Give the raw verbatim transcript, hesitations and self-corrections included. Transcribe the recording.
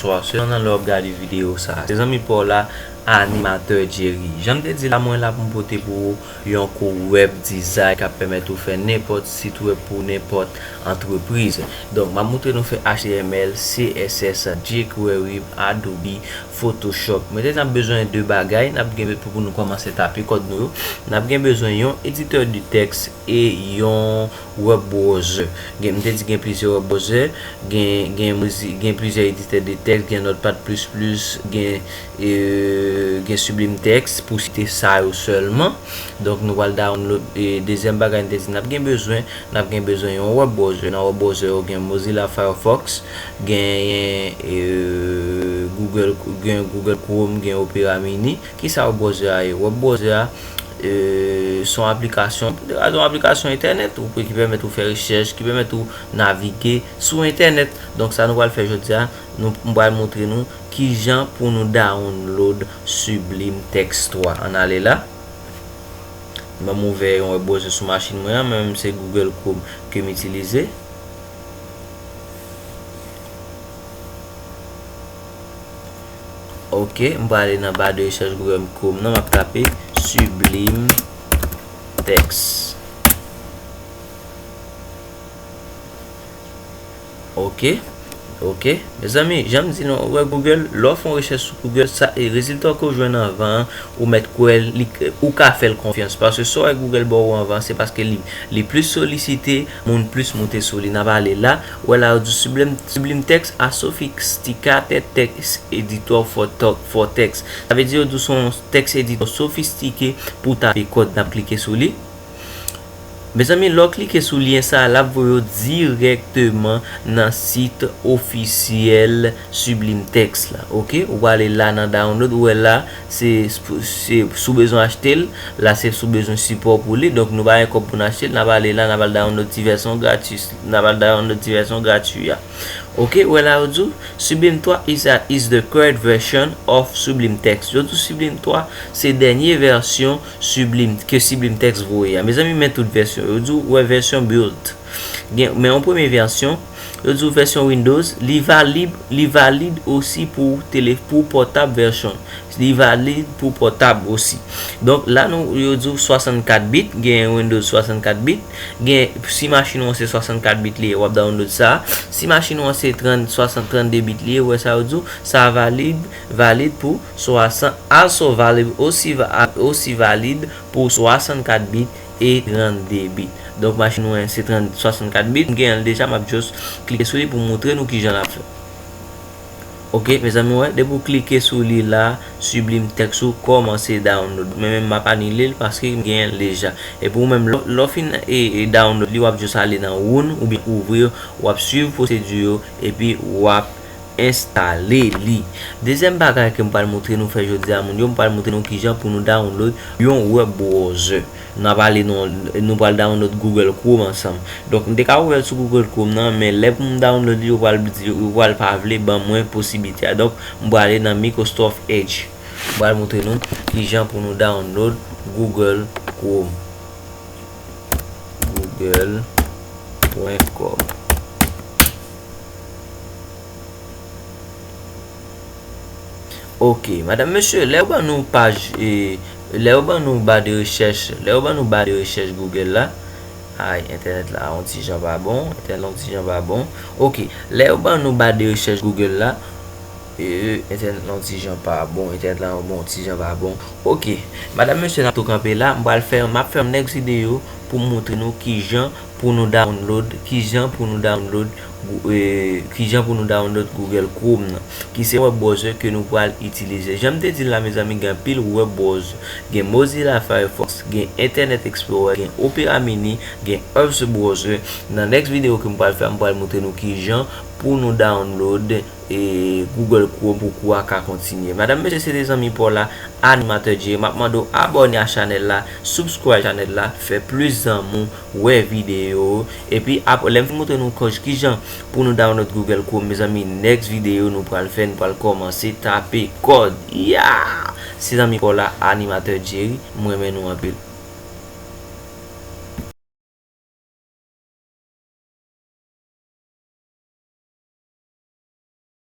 Bonswa, selon nan lè w ap gade videyo sa a. Se zanmi pa w la, Animatè Jerry. Jan m te di la, mwen la pou m pote pou ou yon kou web design k ap pèmèt ou fè nenpòt sit web pou nenpòt antrepriz. Donk, m ap montre nou fè H T M L, C S S, jQuery, Adobe, Photoshop. Mwen te di n ap bezwen de bagay, n ap gen pou, pou nou kòmanse tape kòd nou yo. N ap gen bezwen yon editè de tèks e yon web browser. Gen, m te di gen plizyè web browser, gen, gen, gen plizyè editè de tèks, gen Notepad plis plis, gen, e, gen Sublime Text, pou site sa yo sèlman. Donk, nou pral download, e, dezyèm bagay m te di n ap gen bezwen, n ap gen bezwen yon web browser. Nan web browser yo gen Mozilla Firefox, gen, e, Google, gen Google Chrome, gen Opera Mini. Kisa web browser a ye? Web browser a, e, se yon aplikasyon, se yon aplikasyon entènèt ou, ki pèmèt ou fè rechèch, ki pèmèt ou navige sou entènèt. Donk, sa nou pral fè jodi a, nou, m pral montre nou kijan pou nou download Sublime Text twa. Ann ale la. Ban m ouvè yon web browser sou machin mwen an, mwen menm se Google Chrome ke m itilize. Ok, m prale nan ba de rechèch Google Chrome nan, m ap tape Sublime Text. Ok, ok. Mezanmi, jan m di nou, ou wè Google, lè w fè yon rechèch sou Google, sa, e rezilta ke w jwenn anvan an, ou mèt kwè li, ou ka fè l konfyans. Paske sa w wè Google ba w anvan, se paske li, li plis solisite, moun plis moute sou li. N ap ale la, ou wè la yo di Sublime, Sublime Text, a sophisticated text editor for, to- for text. Sa vle di yo di w se yon text editor sofistike pou w tape kòd, n ap klike sou li. Mezanmi, lè w klike sou lyen sa a, l ap voye w dirèkteman nan sit ofisyèl Sublime Text la. Ok, ou prale la nan download, ou wè la, se, se si w bezwen achte l, la se si w bezwen sipò pou li. Donk, nou pa gen kòb pou n achte l, n ap ale la, n ap al download ti vèsyon gratis, n ap al download ti vèsyon gratwi a. Ok, ou wè la yo di w, Sublime twa is, a, is the current version of Sublime Text. Yo di w Sublime twa se dènye vèsyon Sublime, ke Sublime Text voye a. Mezanmi, men tout vèsyon. Yo di w, wè vèsyon built. Gen, men yon premye vèsyon, yo di w vèsyon Windows, li valib, li valid osi pou tele-, pou pòtab vèsyon. Li valid pou pòtab osi. Donk, la nou, yo di w swasannkat bit, gen Windows swasannkat bit, gen, si machin ou an se swasannkat bit li ye, w ap download sa. Si machin ou an se trant, swasant, trannde bit li ye, ou wè sa yo di w, sa valid, valid pou swasan, also valid, osi va-, osi valid pou swasannkat bit e trannde bit. Donk, machin ou an se trant, swasannkat bit, m genyen l deja, m ap just klike sou li pou montre nou kijan l ap fè. Ok, mezanmi, wè, depi w klike sou li la, Sublime Text ou kòmanse download. Mwen menm, m ap anile l paske m genyen l deja. Epi ou menm, lè, lè w fin e, e download li, w ap just ale nan Run oubyen Ouvrir, w ap swiv pwosedi yo, epi w ap enstale li. Dezyèm bagay ke m pral montre nou fè jodi a, moun yo, m pral montre nou kijan pou nou download yon web browser. N ap ale nan, nou pral download Google Chrome ansanm. Donk, m te ka ouvè l sou Google Chrome nan, men lè pou m download li, yo pral di, yo pral pa vle ban mwen posiblite a. Donk, m prale nan Microsoft Edge. M pral montre nou kijan pou nou download Google Chrome. Google pwen com. Ok, madanm, mesye, lè yo ban nou paj, e, lè yo ban nou ba de rechèch, lè yo ban nou ba de rechèch Google la, ay, entènèt la, yon ti jan pa bon, entènèt la, yon ti jan pa bon. Ok, lè yo ban nou ba de rechèch Google la, e, entènèt la, yon ti jan pa bon, entènèt la, bon, yon ti jan pa bon. Ok, madanm, mesye, n ap tou kanpe la, m pral fè, m ap fè yon next videyo pou m montre nou kijan pou nou download, kijan pou nou download, e, kijan pou nou download Google Chrome nan, ki se web browser ke nou pral itilize. Jan m te di l la, mezanmi, gen anpil web browser. Gen Mozilla Firefox, gen Internet Explorer, gen Opera Mini, gen Edge browser. Nan next videyo ke m pral fè, m pral montre nou kijan pou nou download, e, Google Chrome pou kou a ka kontinye. Madanm, mesye, se te zanmi pa w la, Animatè Jerry. M ap mande w abòne a chanèl la, subscribe chanèl la, fè plis zanmi w wè videyo yo. Epi, ap-, lè m fin montre nou kòj kijan pou nou download Google Chrome, mezanmi, next videyo nou pral fè, nou pral kòmanse tape kòd. Ya! Se zanmi pa w la, Animatè Jerry. M renmen nou anpil.